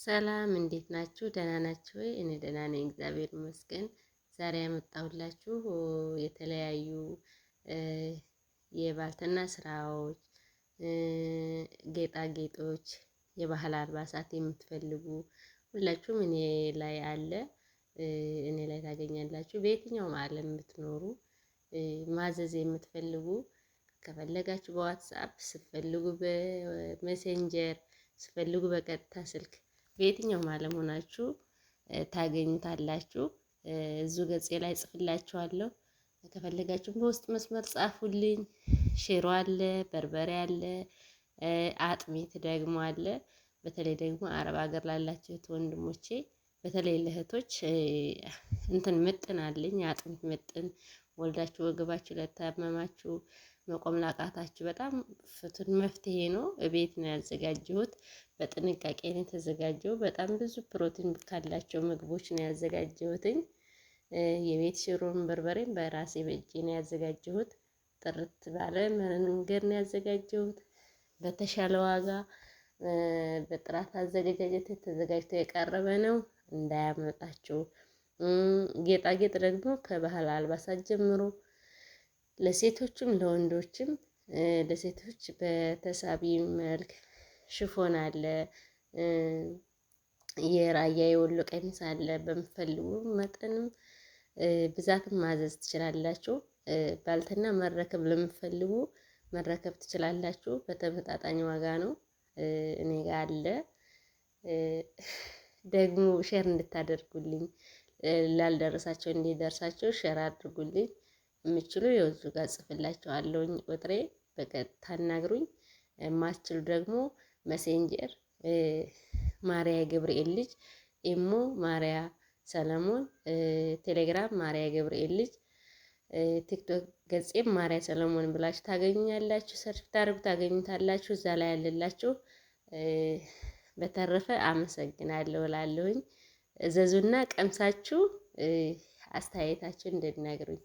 ሰላም እንዴት ናችሁ? ደህና ናችሁ ወይ? እኔ ደህና ነኝ፣ እግዚአብሔር ይመስገን። ዛሬ ያመጣሁላችሁ የተለያዩ የባልትና ስራዎች፣ ጌጣጌጦች፣ የባህል አልባሳት የምትፈልጉ ሁላችሁም እኔ ላይ አለ፣ እኔ ላይ ታገኛላችሁ። በየትኛውም ዓለም የምትኖሩ ማዘዝ የምትፈልጉ ከፈለጋችሁ በዋትስአፕ ስትፈልጉ፣ በሜሴንጀር ስትፈልጉ፣ በቀጥታ ስልክ በየትኛውም ዓለም ሆናችሁ ታገኙታላችሁ። እዙ ገጼ ላይ ጽፍላችኋለሁ። ከፈለጋችሁም በውስጥ መስመር ጻፉልኝ። ሽሮ አለ፣ በርበሬ አለ፣ አጥሚት ደግሞ አለ። በተለይ ደግሞ አረብ ሀገር ላላችሁ ወንድሞቼ፣ በተለይ ለእህቶች እንትን ምጥን አለኝ፣ አጥሚት ምጥን ወልዳችሁ ወገባችሁ ለታመማችሁ መቆም ላቃታችሁ በጣም ፍቱን መፍትሄ ነው። እቤት ነው ያዘጋጀሁት። በጥንቃቄ ነው የተዘጋጀው። በጣም ብዙ ፕሮቲን ካላቸው ምግቦች ነው ያዘጋጀሁትኝ። የቤት ሽሮን በርበሬን በራሴ በእጄ ነው ያዘጋጀሁት። ጥርት ባለ መንገድ ነው ያዘጋጀሁት። በተሻለ ዋጋ በጥራት አዘገጃጀት ተዘጋጅቶ የቀረበ ነው። እንዳያመልጣችሁ። ጌጣጌጥ ደግሞ ከባህል አልባሳት ጀምሮ ለሴቶችም ለወንዶችም፣ ለሴቶች በተሳቢ መልክ ሽፎን አለ፣ የራያ የወሎ ቀሚስ አለ። በምትፈልጉ መጠንም ብዛትም ማዘዝ ትችላላችሁ። ባልትና መረከብ ለምትፈልጉ መረከብ ትችላላችሁ። በተመጣጣኝ ዋጋ ነው፣ እኔ ጋር አለ። ደግሞ share እንድታደርጉልኝ ላልደረሳቸው እንዲደርሳቸው share አድርጉልኝ። የምችሉ የወዙ ጋር ጽፍላችኋለሁኝ ቁጥሬ በቀጥታ አናግሩኝ። የማትችሉ ደግሞ መሴንጀር ማሪያ ገብርኤል ልጅ፣ ኢሞ ማሪያ ሰለሞን፣ ቴሌግራም ማሪያ ገብርኤል ልጅ፣ ቲክቶክ ገጼም ማሪያ ሰለሞን ብላችሁ ታገኙኛላችሁ። search ብታደርጉ ታገኙታላችሁ። እዛ ላይ ያለላችሁ። በተረፈ አመሰግናለሁ እላለሁኝ። እዘዙና ቀምሳችሁ አስተያየታችሁ እንድትነግሩኝ።